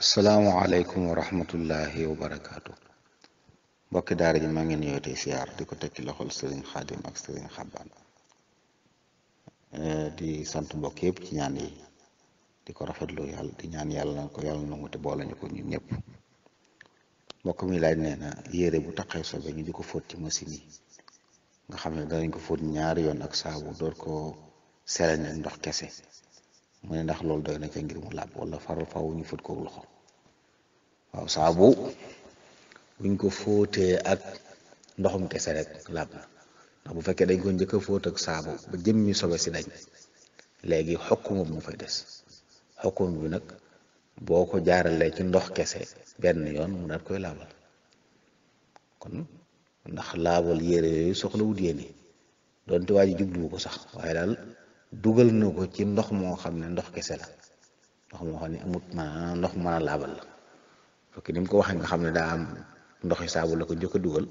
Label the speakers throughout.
Speaker 1: asalaamualeykum wa rahmatullahi wa barakaatu. mbokki daara ji maa ngi nuyoo tey siyaar di ko tekki loxol sëriñ xaadim ak sëriñ xabbaan di sant mbokk yëpp ci ñaan yi di ko rafetlu yàlla di ñaan yàlla na ko yàlla nangu te boole ñu ko ñun ñëpp. mbokk mi laaj nee na yére bu taqee sobe ñu di ko fóot ci machine yi nga xam ne danañ ko fóot ñaari yoon ak saabu door ko sere ne ndox kese mu ne ndax loolu doy na ca ngir mu làpp wala faral faw ñu fóot ko loxo. waaw saabu buñ ko fóotee ak ndoxum kese rek làpp na ndax bu fekkee dañ ko njëkk a fóot ak saabu ba jëmmi sobe si dañ léegi xokkum mu fay des xokkum bi nag boo ko jaaralee ci ndox kese benn yoon mu daat koy laabal kon ndax laabal yére yooyu soxla wut yéene doonte waa ji jubluwu ko sax waaye daal dugal na ko ci ndox moo xam ne ndox kese la ndox moo xam ne amut ndox mën a laabal la fekk ni mu ko waxee nga xam ne daa am ndoxi saabu la ko njëkk a dugal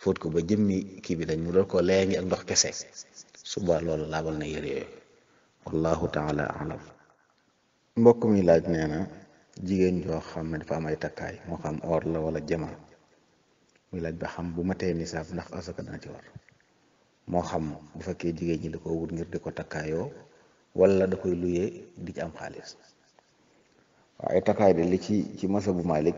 Speaker 1: fóot ko ba jëmmi kii bi dañ mu doon ko léegi ak ndox kese suba loolu laabal na yére yooyu wallahu taala alam. mbokk mi laaj nee na jigéen joo xam ne dafa am ay takkaay moo xam or la wala jama muy laaj ba xam bu matee nisaab ndax asaka dana ci war moo xam bu fekkee jigéen ñi da ko wut ngir di ko takkaayoo wala da koy luyee di ci am xaalis. waaw ay takkaay de li ci masa bu Malik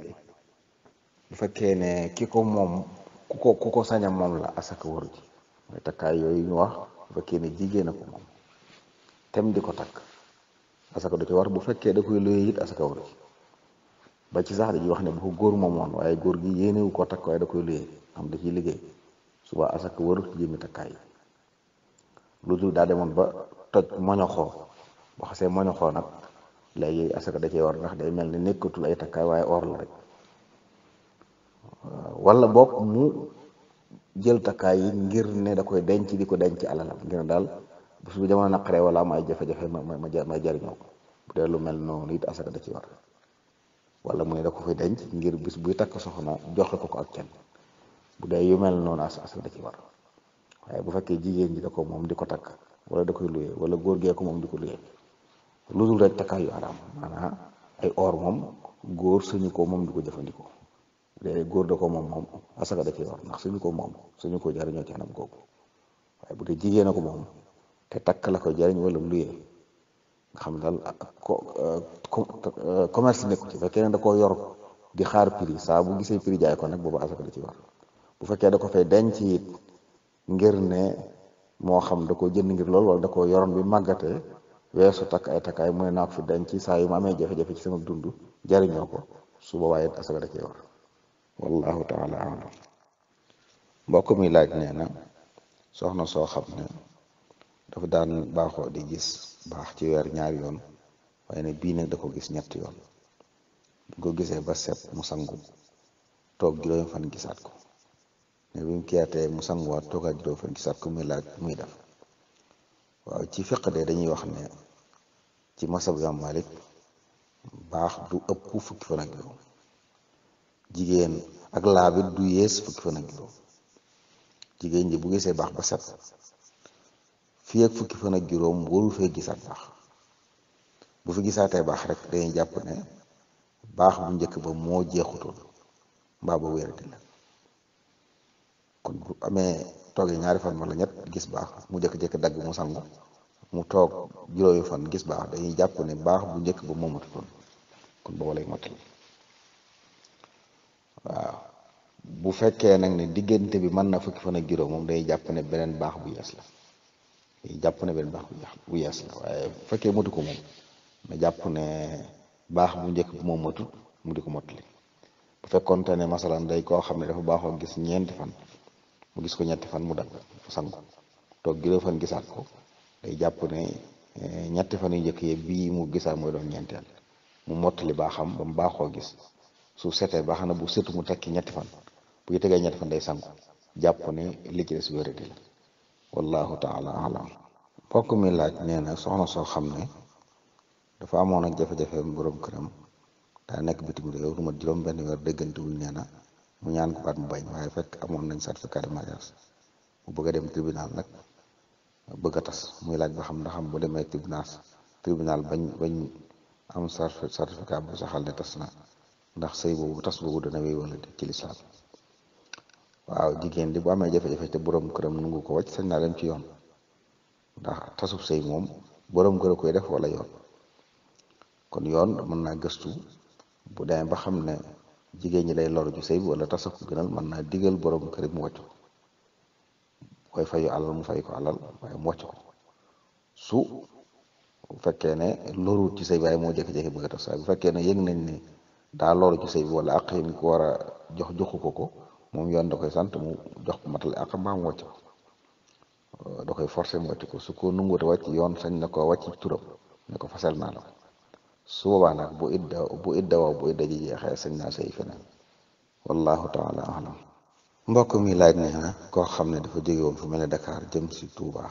Speaker 1: bu fekkee ne ki ko moom ku ko saña moom la asaka waru ji mooy takkaay yooyu ñu wax bu fekkee ne jigéen a ko moom tem di ko takk asaka du ci war. bu fekkee da koy luyee it asaka waru ji ba ci sax dañuy wax ne bu ko góor moomoon waaye góor gi yéenewu ko takk waaye da koy luyee am da ciy liggéey suba asaka warut ci jëmi takkaay yi lu dul daa demoon ba toj moñoxoo ba xasee moñoxoo nag léegi asaka da cee war ndax day mel ni nekkatul ay takkaay waaye or la rek wala boog mu jël takkaay yi ngir ne da koy denc di ko denc alalam ngir daal bu su jamono naqaree wala am ay jafe-jafe ma jariñoo ko bu dee lu mel noonu it asaka da ci war wala mu ne da ko fay denc ngir bis buy takk soxna joxe ko ak kenn bu dee yu mel noonu asaka da ci war waaye bu fekkee jigéen ji da ko moom di ko takk wala da koy luyee wala góor gee ko moom di ko luyee lu dul rek takkaay yu araam maanaam ay or moom góor suñu ko moom di ko jëfandikoo bu dee góor da ko moom asaka da ciy war ndax suñu ko moom suñu ko jariñoo ci anam googu waaye bu dee jigéen a ko moom te takk la ko jariñ wala luyee nga xam daal commerce nekku ci fekkee ne da koo yor di xaar prix saa bu gisee prix jaay ko nag boobu asaka da ciy war bu fekkee da ko fay denc it ngir ne moo xam da koo jënd ngir loolu wala da koo yoroon bi màggatee weesu takk ay takkaay mu ne naa ko fi denc saa yu ma amee jafe-jafe ci sama dund jariñoo ko su boobaa it asaka da cee war wallahu taala alam. mbokk mi laaj nee na soxna soo xam ne dafa daan baaxoo di gis baax ci weer ñaari yoon waaye ne bii nag da ko gis ñetti yoon bu ko gisee ba set mu sangu toog juróomi fan gisaat ko ne bi mu kiyaatee mu sanguwaat toogaat juróomi fan gisaat ko muy laaj muy def. waaw ci fiq de dañuy wax ne ci masab Imam Malik baax du ëpp fukki fan ak juróom jigéen ak laabit du yées fukki fan ak juróom jigéen ji bu gisee baax ba set fii ak fukki fan ak juróom waru fee gisaat baax bu fi gisaatee baax rek dañuy jàpp ne baax bu njëkk ba moo jeexutoon mbaa ba wéradi la kon bu amee toogee ñaari fan wala ñett gis baax mu jëkk-jëkk dagg mu sangu mu toog juróomi fan gis baax dañuy jàpp ne baax bu njëkk ba moomatutoon kon booba lay mottali. waaw bu fekkee nag ne diggante bi mën na fukki fan ak juróom moom day jàpp ne beneen baax bu yees la day jàpp ne beneen baax bu yees la waaye bu fekkee matu ko moom na jàpp ne baax bu njëkk bi moom matut mu di ko mottali. bu fekkoonte ne masalan day koo xam ne dafa baaxoo gis ñeenti fan mu gis ko ñetti fan mu dagg mu sangu toog juróom fan gisaat ko day jàpp ne ñetti fan yu njëkk yi bii mu gisaat mooy doon ñeenteel mu mottali baaxam ba mu baaxoo gis su setee baax na bu setu mu tekki ñetti fan bu ñu tegee ñetti fan day sangu jàpp ne li ci des wéradi la wallahu taala alam. mbokk mi laaj nee na soxna soo xam ne dafa amoon ak jafe-jafe borom këram daa nekk bitim réew lu mat juróom benn weer déggante wuñ nee na mu ñaan ko baat mu bañ waaye fekk amoon nañ certificat de mariage mu bëgg a dem tribunal nag bëgg a tas muy laaj ba xam ndax bu demee tribunal am certificat bu saxal ne tas na ndax sëy boobu tas boobu dana wéy wala ci lislaam. waaw jigéen di bu amee jafe-jafe te borom këram nangu ko wàcc sañ naa dem ci yoon, ndax tasub sëy moom borom kër a koy def wala yoon. kon yoon mën naa gëstu bu demee ba xam ne jigéen ñi lay loru ci sëy bi wala tasa ko gënal, mën naa digal borom kër mu wàcc ko, koy fayu alal mu fay ko alal waaye mu wàcc ko su fekkee ne loruwut ci sëy bi waaye moo jékki-jékki bëgg a tas. waaye bu fekkee ne yëg nañ ne daa loru ci sëy bi wala àq yi mu ko war a joxu ko moom yoon da koy sant mu jox ko matale àq mbaa mu wàcc ko, da koy forcer mu wàcc ko. su ko nanguwut a wàcc yoon sañ na ko wàcc ci turam ne ko fasal naa la. su boobaa nag bu idda ji jeexee sañ naa sëy feneen. wallahu taala alam. mbokk mi laaj nee na koo xam ne dafa jóge woon fu mel ne Dakar jëm si Touba,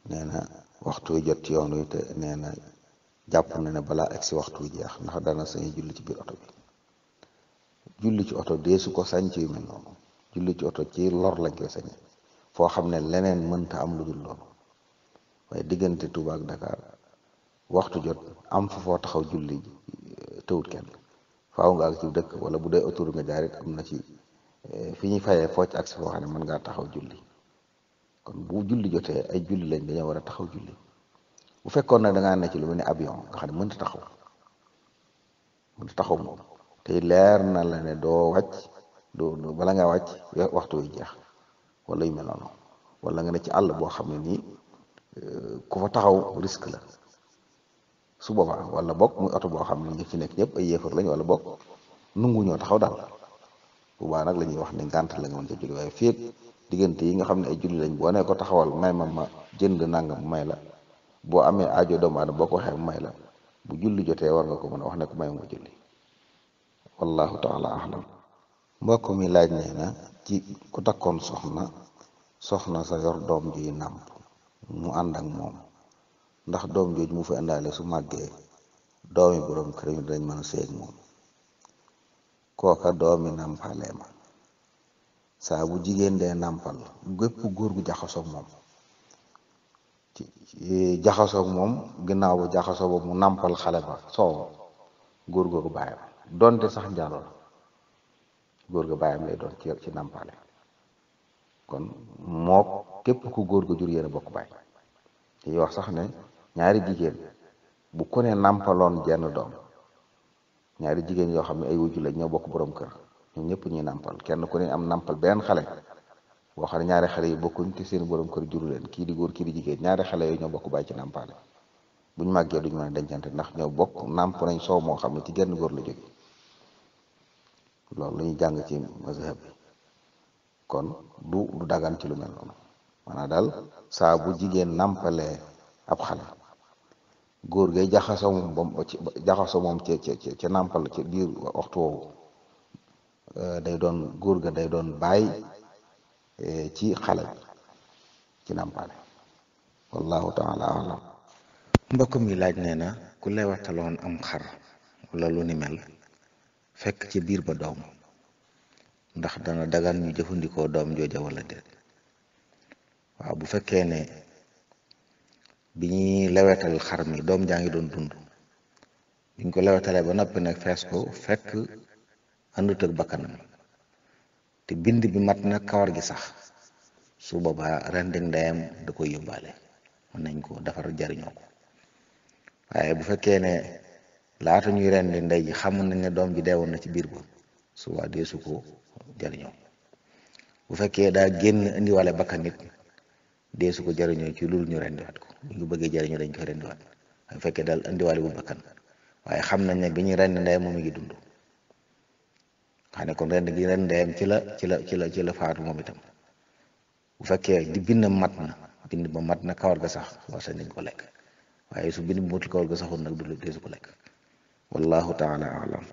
Speaker 1: nee na waxtu wi jot ci yoon wi te nee na jàpp na ne balaa egg si waxtu wi jeex ndax dana sañ julli ci biir oto bi. julli ci oto dee su ko sañ ci yu mel noonu. julli ci oto ci lor lañ koy sañe foo xam ne leneen mënta am lu dul loolu. waaye diggante Touba ak Dakar waxtu jot am fa foo taxaw julli tëwut kenn, faaw nga ak ci dëkk wala bu dee autour nga jaarit am na ci fi ñuy fayee fooc ak si foo xam ne mën ngaa taxaw julli. kon bu julli jotee ay julli lañ dañoo war a taxaw julli. bu fekkoon nag da ngaa ne ci lu mel ni avion nga xam ne mënta taxaw moom te leer na la ne doo wàcc doo bala ngaa wàcc waxtu wi jeex wala yu mel noonu, wala nga ne ci àll boo xam ne nii ku fa taxaw risque la. su boobaa wala bokk muy oto boo xam ne ñi ci nekk ñëpp ay yéefar lañ wala bokk nungu ñoo taxaw daal, bu baax nag la ñuy wax ne ngànt la nga mën ca julli. waaye féeg diggante yi nga xam ne ay julli lañ boo nee ko taxawal may ma jënd nangam may la, boo amee aajo doomu aadama boo ko waxee may la, bu julli jotee war nga ko mën a wax ne ko may ma julli. wallahu taala alam. mbokk mi laaj nee na ci ku takkoon soxna sa yor doom juy nàmp mu ànd ak moom, ndax doom jooju mu fa indaale su màggee doomi borom kër yi dañ mën a seeg moom. kooka doomi nàmpalee ma saa bu jigéen dee nàmpal gépp góor gu jaxasoog moom jaxasoog moom ginnaaw bu jaxasoo ba mu nàmpal xale ba soow góor googu bàyyam donte sax njaaloo la góor ga bàyyam lay doon ci nàmpale. kon moo képp ku góor ga jur yéen a bokk bàyyi. yi wax sax ne ñaari jigéen bu ko ne nàmpaloon jenn doom, ñaari jigéen yoo xam ne ay wujju lañ ñoo bokk borom kër ñoom ñëpp ñuy nàmpal, kenn ku ne am nàmpal beneen xale boo xam ne ñaari xale yi bokkuñ te seen borom kër juru leen, kii di góor kii di jigéen, ñaari xale yooyu ñoo bokk bàyyi ci nàmpale. buñ màggee duñ mën a dencante ndax ñoo bokk nàmp nañ soow moo xam ne ci genn góor la jóge. loolu la ñuy jàng ci mazhab bi. kon du dagan ci lu mel noonu. maanaam daal saa bu jigéen nàmpalee ab xale, góor gay jaxasoo moom ca nàmpal ci biir waxtu woowu day doon góor ga day doon bàyyi ci xale bi ci nàmpale. wallahu taala alam. mbokk mi laaj nee na ku lewataloon am xar wala lu ni mel fekk ci biir ba doom, ndax dana dagan ñu jëfandikoo doom jooja wala déet. waaw bu fekkee ne bi ñuy lewetal xar mi doom jaa ngi doon dund, biñ ko lewetalee ba noppi nag fees ko fekk àndut ak bakkanam te bind bi mat na kawar gi sax, su boobaa rendi ndeyam da koy yóbbaale, mën nañ ko defar jariñoo ko. waaye bu fekkee ne laata ñuy rendi ndey ji xamoon nañ ne doom ji deewoon na ci biir ba, su waa deesu ko jariñoo. bu fekkee daa génn indiwaale bakkan nit deesu ko jariñoo ci loolu ñu rendiwaat ko. bu ñu bëggee jariñoo dañ koy rendiwaat. bu fekkee daal indiwaale bu bakkan, waaye xam nañ ne bi ñuy rendi ndeyam moom mi ngi dund, xam ne kon rend gi rendi ndeyam ci la faatu moom itam. bu fekkee di bind ba mat na kawar ga sax war sañ nañ ko lekk, waaye su bind bi matul kawar ga saxul nag du deesu ko lekk. wallahu taala alam.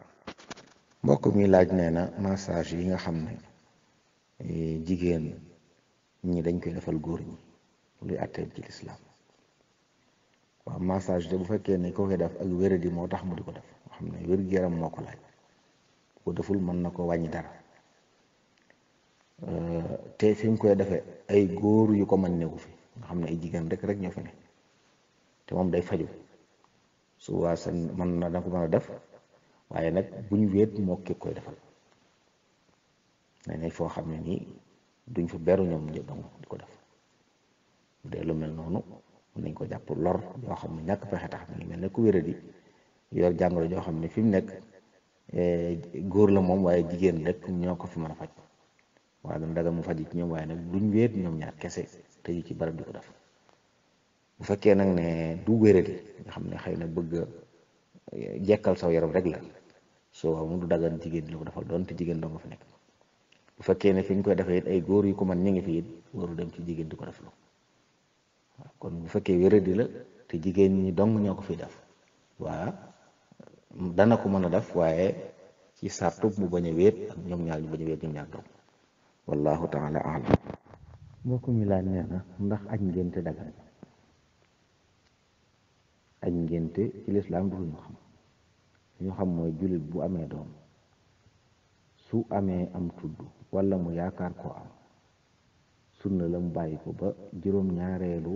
Speaker 1: mbokk mi laaj nee na massage yi nga xam ne jigéen ñi dañ koy defal góor ñi luy àtteem ci lislaam. waaw massage de bu fekkee ne ko koy def ak wéradi moo tax mu di ko def, nga xam ne wér-gu-yaram moo ko laaj, bu ko deful mën na ko wàññi dara. te fi mu koy defee ay góor yu ko mën newu fi, nga xam ne ay jigéen rek ñoo fi ne te moom day faju su waa sa mën na da ko mën a def waaye nag buñ wéet moo képp koy defal nañ foo xam ne nii duñ fa beru ñoom ñëpp dong di ko def bu dee lu mel noonu mën nañ ko jàpp lor yoo xam ne ñàkk pexe tax mi ngi mel ne ku wéradi yor jàngoro joo xam ne fi mu nekk góor la moom waaye jigéen rek ñoo ko fi mën a faj waaye dana daga mu faj ci ñoom waaye nag duñ wéet ñoom ñaar kese tëju ci barab di ko def bu fekkee nag ne du wéradi nga xam ne xëy na bëgg jekkal saw yaram rek la soo mu du dagan jigéen di la ko defal doonte jigéen doo nga fi nekk bu fekkee ne fi ñu koy defee it ay góor yu ko man ñu ngi fi it waru dem ci jigéen di ko def lu waaw kon bu fekkee wéradi la te jigéen ñi dong ñoo ko fiy def waa dana ko mën a def waaye ci sartub mu bañ a wéet ak ñoom ñaar ñu bañ a wéet ñoom ñaar dong wallahu taala alam mbokk mi laaj nee na ndax aj ngénte dagan aj ngénte ci lislaam du ñu xam ñu xam mooy jullit bu amee doom su amee am tudd wala mu yaakaar koo am sunna la mu bàyyi ko ba juróom-ñaareelu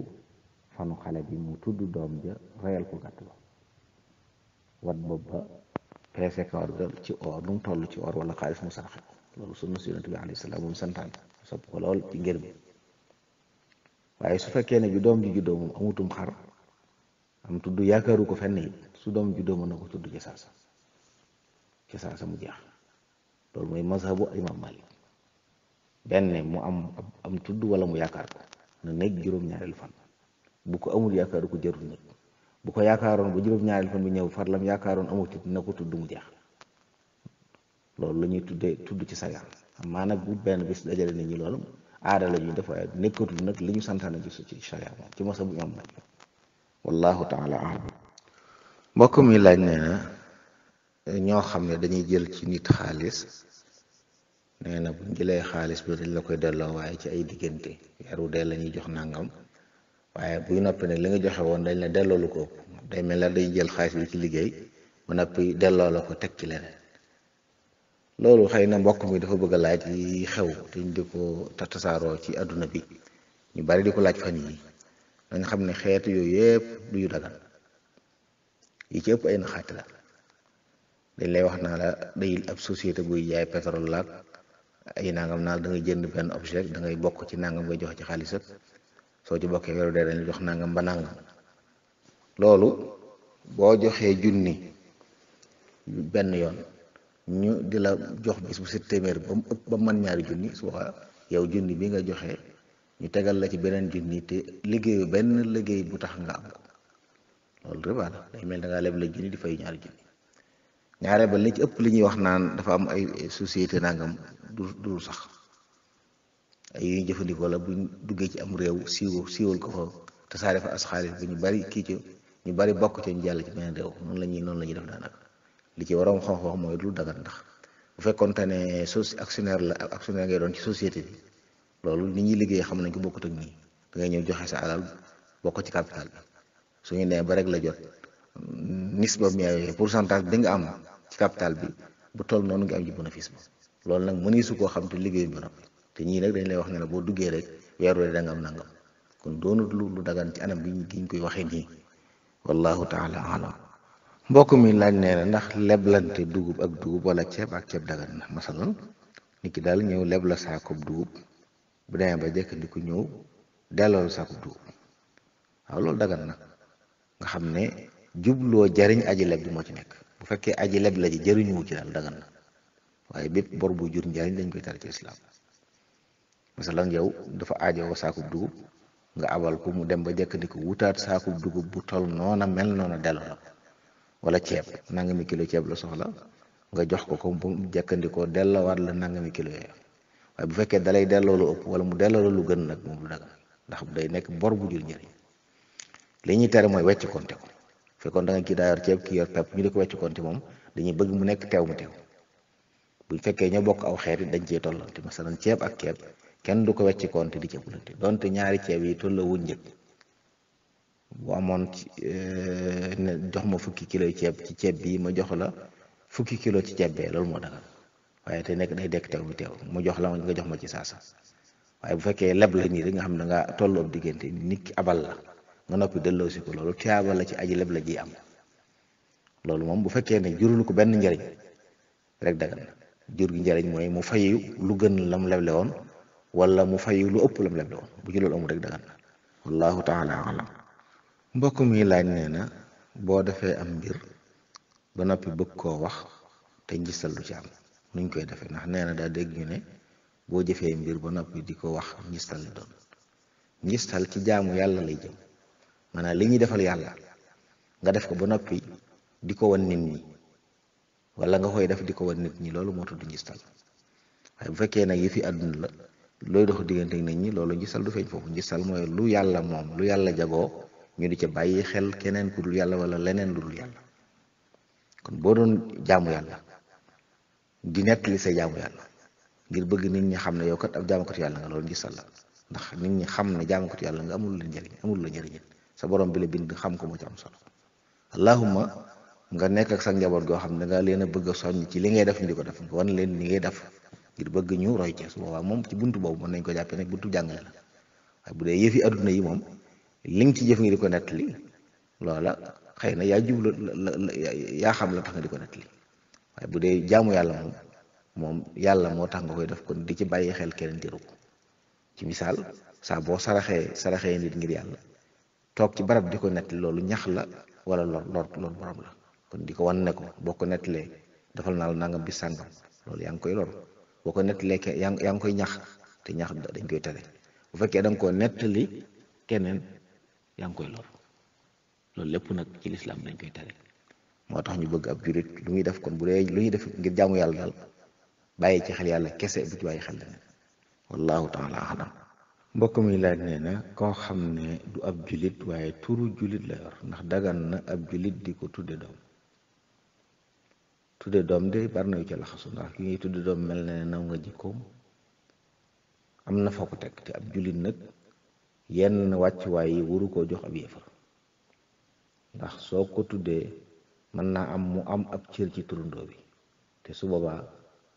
Speaker 1: fanu xale bi mu tudd doom ja reyal ko gàtt ba wat bopp ba peese kawar ga ci or nu mu toll ci or wala xaalis mu saraxe ko loolu sunna si yonent bi alayhi salaam moom santaan sopp ko lool ci ngir mi waaye su fekkee ne bi doom ji juddoo moom amutum xar am tudd yaakaaru ko fenn it su doom juddoo mën na ko tudd ci saasa mu jeex loolu mooy mazhabu imam Malik benn mu am tudd wala mu yaakaar ko na nekk juróom-ñaareelu fan bu ko amul yaakaaru ko jarul nag bu ko yaakaaroon ba juróom-ñaareelu fan bi ñëw far lam yaakaaroon amul it na ko tudd mu jeex loolu la ñuy tudd ci sagaan amaa nag bu benn bis dajale nit ñi loolu aada la ñuy def waaye nekkatul nag li ñu santaane ci sharia moom ci mazhabu imam Malik wallahu taala alam mbokk mi laaj nee na ñoo xam ne dañuy jël ci nit xaalis nee na buñ jëlee xaalis bi dañ la koy delloo waaye ci ay diggante weeru dee la ñuy jox nangam waaye buy noppi ne li nga joxe woon dañ la delloo lu ko ëpp day mel ne day jël xaalis bi ci liggéey ba noppi delloo la ko teg ci leneen loolu xëy na mbokk mi dafa bëgg a laaj yi xew te ñu di ko tasaaroo ci àdduna bi ñu bari di ko laaj fan yi dañ xam ne xeetu yooyu yëpp du yu dagan yi ci ëpp ay naxaati la dañ lay wax naa la day ab société buy jaay pétrole laag ay nangam naal da ngay jënd benn objet da ngay bokk ci nangam ngay joxe ci xaalis ak soo ci bokkee weeru dee dañ la jox nangam ba nangam loolu boo joxee junni benn yoon ñu di la jox bis bu set téeméer ba mu ëpp ba mën ñaari junni su boobaa yow junni bi nga joxe ñu tegal la ci beneen junni te liggéeyu benn liggéey bu tax nga am ko loolu riba la day mel da ngaa leb la junni di fay ñaari junni ñaare ba li ci ëpp li ñuy wax naan dafa am ay société nangam du sax ay yu ñu jëfandikoo la buñ duggee ci am réew siiwal ko fa tasaare fa as xaalis ba ñu bari kii ci ñu bari bokk ci ñu jàll ci beneen réew noonu la ñuy def daanaka li ci waroon xam-xam mooy lu dagan ndax bu fekkoonte ne actionnaire ngay doon ci société bi loolu ni ñuy liggéey xam nañ ko bokkut ak nii da ngay ñëw joxe sa alal bokk ci capital bi su ñu nee ba rek la jot nisba mi pourcentage bi nga am ci capital bi bu toll noonu nga am ci bénéfice bi loolu nag mëneesu koo xam te liggéey bi noppi te ñii nag dañ lay wax ne la boo duggee rek weeru da nga am nangam kon doonut lu dagan ci anam bi ñu koy waxee nii wallahu taala alam mbokk mi laaj nee na ndax leblante dugub ak dugub wala ceeb ak ceeb dagan na masalan nit ki daal ñëw leb la saakoob dugub bu demee ba jëkkandiku ñëw delloo saakoob dugub waaw loolu dagan na nga xam ne jubloo jariñ aji leb bi moo ci nekk bu fekkee aji leb la ji jëriñu ci daal dagan na waaye bépp bor bu jur njariñ dañ koy tere ci islam masalan yow dafa aajowoo saakoob dugub nga abal ko mu dem ba jëkkandiku wutaat saakoob dugub bu toll noona mel noona delloo la ko wala ceeb nangami kilo ceeb la soxla nga jox ko bu mu jëkkandikoo delloowaat la nangami kilo yooyu waaye bu fekkee dalay delloo lu ëpp wala mu delloo la lu gën nag moom du dagan ndax day nekk bor bu jur njëriñ li ñuy tere mooy wecc konte ko fekkoon da nga kii daa yor ceeb kii yor pepp ñu di ko wecc konte moom dañuy bëgg mu nekk teew mu teew bu fekkee ñoo bokk aw xeet it dañ cee tollante masalan ceeb ak ceeb kenn du ko wecc konte di ceebulante donte ñaari ceeb yi tolloo wuñ njëkk bu amoon ne jox ma fukki kilo ceeb ci ceeb bii ma jox la fukki kilo ci ceeb bee loolu moo dagal waaye te nekk day dekk teew mi teew mu jox la nga jox ma ci saasa waaye bu fekkee leb la nii rek nga xam ne da ngaa tolloo ab diggante nit ki abal la nga noppi delloo si ko loolu tiyaaba la ci aji leb la ji am loolu moom bu fekkee ne jurul ko benn njariñ rek dagan na. jur gi njariñ mooy mu fayu lu gën lam leble woon wala mu fayu lu ëpp lam leble woon, bu ci loolu amul rek dagan na. wallahu taala alam. mbokk mi laaj nee na boo defee am mbir ba noppi bëgg koo wax te ngistal lu ci am nuñ koy defee, ndax nee na daa dégg ñu ne boo jëfee mbir ba noppi di ko wax ngistal la doon. ngistal ci jaamu yàlla lay jëm, maanaam li ñuy defal yàlla nga def ko ba noppi di ko wan nit ñi wala nga koy def di ko wan nit ñi, loolu moo tudd ngistal. waaye bu fekkee nag yëfi àdduna la looy dox diggante nit ñi, loolu ngistal du feeñ foofu. ngistal mooy lu yàlla moom, lu yàlla jagoo ñu di ca bàyyi xel keneen ku dul yàlla wala leneen lu dul yàlla. kon boo doon jaamu yàlla di nettali sa jaamu yàlla ngir bëgg nit ñi xam ne yow kat ab jaamukatu yàlla nga, loolu ngistal la. ndax nit ñi xam ne jaamukatu yàlla nga amul la njëriñ, amul la njëriñ. sa borom bi la bind xam ko moo ci am solo. allahumma nga nekk ak sa njaboot goo xam ne nga leen a bëgg a soññ ci li ngay def ñu di ko def, nga wan leen li ngay def ngir bëgg ñu roy ci. su boobaa moom ci buntu boobu mën nañ ko jàppee ne buntu jàngale la. waaye bu dee yëfi adduna yi moom li nga ci jëf nga di ko nettali, loola xëy na yaa jublu yaa xam la tax nga di ko nettali. waaye bu dee jaamu yàlla moom yàlla moo tax nga koy def, kon di ci bàyyi xel keneen jëru ko. ci misaal saa boo saraxee nit ngir yàlla toog ci barab di ko nettali, loolu ñax la wala lor borom la. kon di ko wan ne ko boo ko nettalee defal naa la nangam bis sàngam, loolu yaa ngi koy lor. boo ko nettalee yaa ngi koy ñax, te ñax dañ koy tere. bu fekkee da nga koo nettali keneen yaa ngi koy lor. loolu lépp nag ci lislaam dañ koy tere. moo tax ñu bëgg ab jurit lu muy def, kon bu dee lu ñuy def ngir jaamu yàlla daal bàyyi ci xel yàlla kese, bu ci bàyyi xel leneen. wallahu taala alam. mbokk mi laaj nee na koo xam ne du ab julit waaye turu julit la yor, ndax dagan na ab julit di ko tudde doom. tudde doom de bari na yu ci laxasu, ndax ki ngay tudde doom mel na ne naw nga jikkoom, am na foo ko teg. te ab julit nag yenn wàccuwaay yi waru koo jox ab yéefar, ndax soo ko tuddee mën naa am mu am ab cër ci turundoo bi, te su boobaa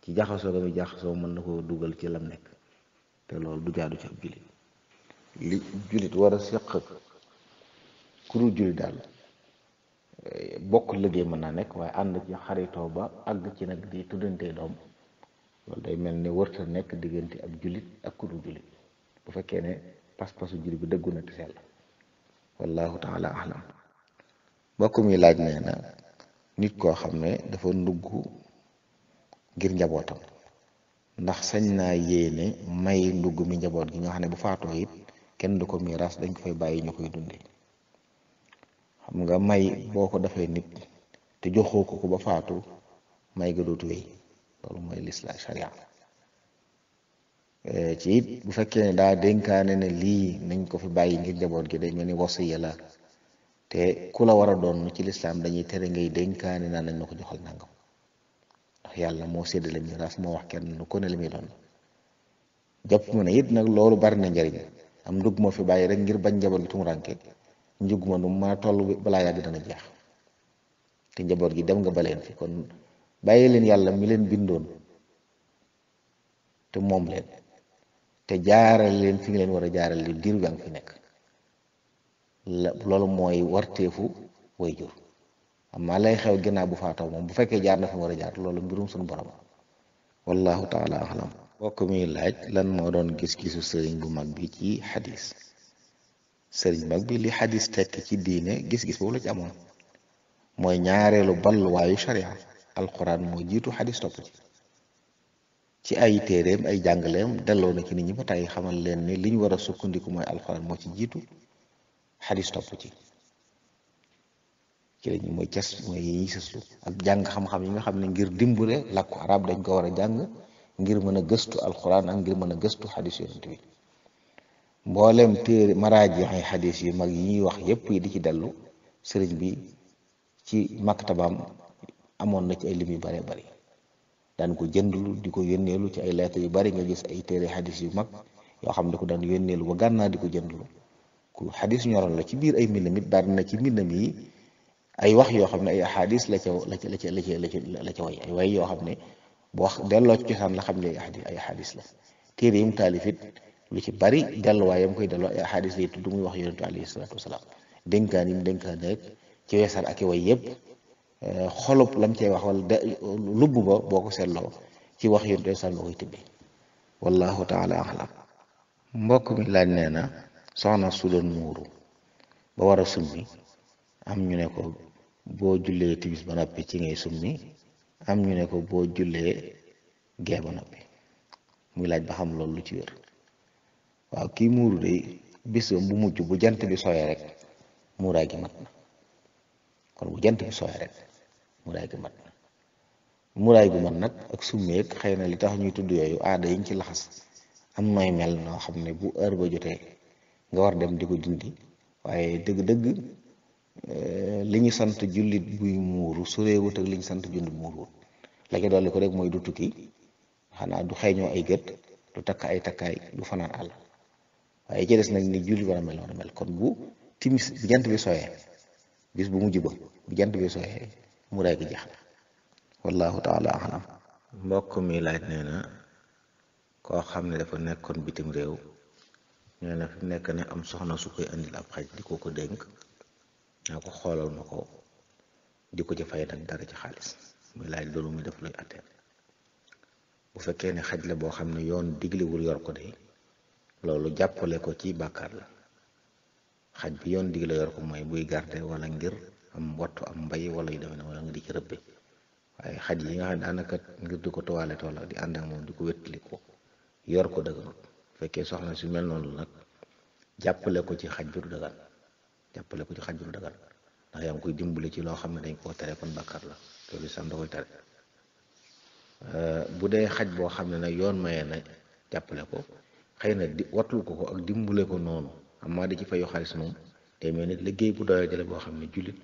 Speaker 1: ci jaxasoo ga mi jaxasoo mën na koo dugal ci lam nekk, te loolu du jaadu ci ab julit. li julit war a seq ku dul julit daal bokk liggéey mën naa nekk, waaye ànd ci xaritoo ba àgg ci nag di tuddantee doom, loolu day mel ni wërta nekk diggante ab julit ak ku dul julit, bu fekkee ne pas-pasu julit bi dëggu na te sell. wallahu taala alam. mbokk mi laaj nee na nit koo xam ne dafa ndugg ngir njabootam, ndax sañ naa yéene may ndugg mi njaboot gi nga xam ne bu faatoo it kenn du ko miiras, dañ ko fay bàyyi ñu koy dunde. xam nga may boo ko defee nit te joxoo ko ba faatu, may ga dootu wéy. loolu mooy lislaam sharia. ci it bu fekkee ne daa dénkaane ne lii nañ ko fi bàyyi ngir njaboot gi, day mel ni wasiya la, te ku la war a doon ci lislaam dañuy tere ngay dénkaane naa nañ ma ko joxal nangam, ndax yàlla moo séddale miraas, moo wax kenn ku ne li muy doon. jàpp ma ne it nag loolu bari na njariñ. am ndugg moo fi bàyyi rek ngir bañ njaboot gi tumuranke, njug ma nu ma toll balaa yàgg dana jeex, te njaboot gi dem nga baleen fi. kon bàyyi leen yàlla mi leen bindoon te moom leen, te jaaral leen fi nga leen war a jaaral li diir gaa ngi fi nekk. loolu mooy warteefu way jur. amma lay xew ginnaaw bu faatoo moom bu fekkee jaar na fi war a jaar, loolu mbirum suñu borom. wallahu taala alam. bokk mi laaj lan moo doon gis-gisu sëriñ bu mag bi ci xadis. sëriñ mag bi li xadis tekk ci diine gis-gis boobu la ci amoon, mooy ñaareelu balluwaayu sharia. alquran moo jiitu xadis topp ci ay téeréem ay jàngaleem delloo na ci nit ñi ba tey xamal leen ni li ñu war a sukkandiku mooy alquran moo ci jiitu, xadis topp ci lañu mooy cas mooy yi ñuy sëslu ak jàng xam-xam yi nga xam ne ngir dimbale làkku arab dañ ko war a jàng ngir mën a gëstu alquran ak ngir mën a gëstu xadis yonent bi. mboolem téere maraaji ay xadis yu mag yi ñuy wax yépp yi di ci dellu, sëriñ bi ci maktabaam amoon na ci ay lim yu bëree bëri, daan ko jëndlu di ko yónneelu ci ay lettre yu bari. nga gis ay téere xadis yu mag yoo xam ne ko daan yónneelu ba gànnaa di ko jëndlu. ku xadis ñoroon la ci biir ay mbindam it bari na ci mbindam yi ay wax yoo xam ne ay xadis la ca way, ay way yoo xam ne boo wax delloo ci cosaan la xam ne ay xadis la. téere yi mu taalif it lu ci bari delluwaayam koy delloo ay xadis lay tudd, muy wax yonentu alayhi salaatu wasalaam. dénkaan yi mu dénkaan rek ci weesal ak i way yëpp xolub lam cey wax wala lubb ba boo ko seetloo ci wax yu doy sàll koy tibbi wallahu taala alam. mbokk mi laaj nee na soxna su doon muuru ba war a summi am ñu ne ko boo jullee timis ba noppi ci ngay summi am ñu ne ko boo jullee gee ba noppi muy laaj ba xam loolu lu ci wér. waaw kii muuru de bis bu mujj bu jant bi sooyee rek muuraay gi mat na kon bu jant bi sooyee rek muuraay gi mat na muuraay gu mat nag ak summeeg xëy na li tax ñuy tudd yooyu aada yiñ ci laxas am nooy mel noo xam ne bu heure ba jotee nga war dem di ko dindi waaye dëgg-dëgg li ñu sant jullit buy muuru soreewut ak li ñu sant jullit muuruwut la ci dolli ko rek mooy du tukki xanaa du xeeñoo ay gët du takk ay takkaay du fanaan àll waaye ci des nag ni jullit war a mel kon bu timis bu jant bi sooyee bis bu mujj ba bu jant bi sooyee muraay gi jeex na wallahu taala alam. mbokk mi laaj nee na koo xam ne dafa nekkoon bitim réew nee na fi nekk ne am soxna su koy andil ab xaj di ko dénk naa ko xoolal ma ko di ko ci fay nag dara ci xaalis muy laaj loolu muy def luy atteel. bu fekkee ne xaj la boo xam ne yoon diglewul yor ko de loolu jàppale ko ci bàkkaar la. xaj bi yoon digle yor ko mooy buy garde wala ngir am wattu am mbay wala yu demee ne wala nga di ci rëbbe waaye xaj yi nga xam ne daanaka ngir di ko toilette wala di ànd ak moom di ko wéttali ko yor ko dëgganut bu fekkee soxna su mel noonu nag jàppale ko ci xaj bi du dagan jàppale ko ci xaj bi du dagan ndax yaa ngi koy dimbali ci loo xam ne dañ koo tere kon bàkkaar la loolu sam da koy tere. bu dee xaj boo xam ne nag yoon mayee na jàppale ko xëy na di watul ko ak dimbale ko noonu amaa di ci fayu xaalis moom day mel ni liggéey bu doyee jële boo xam ne jullit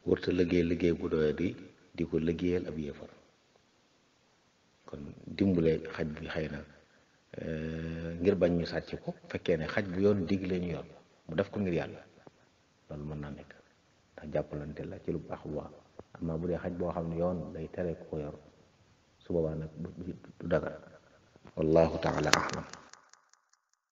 Speaker 1: warta liggéey bu doyee di ko liggéeyal ab yéefar kon dimbale xaj bi xëy na ngir bañ ñu sàcc ko fekkee ne xaj bu yoon digle ñu yor mu def ko ngir yàlla loolu mën naa nekk ndax jàppalante la ci lu baax bu baax amaa bu dee xaj boo xam ne yoon day tere ko yor su boobaa nag du dagal wallahu taala alam.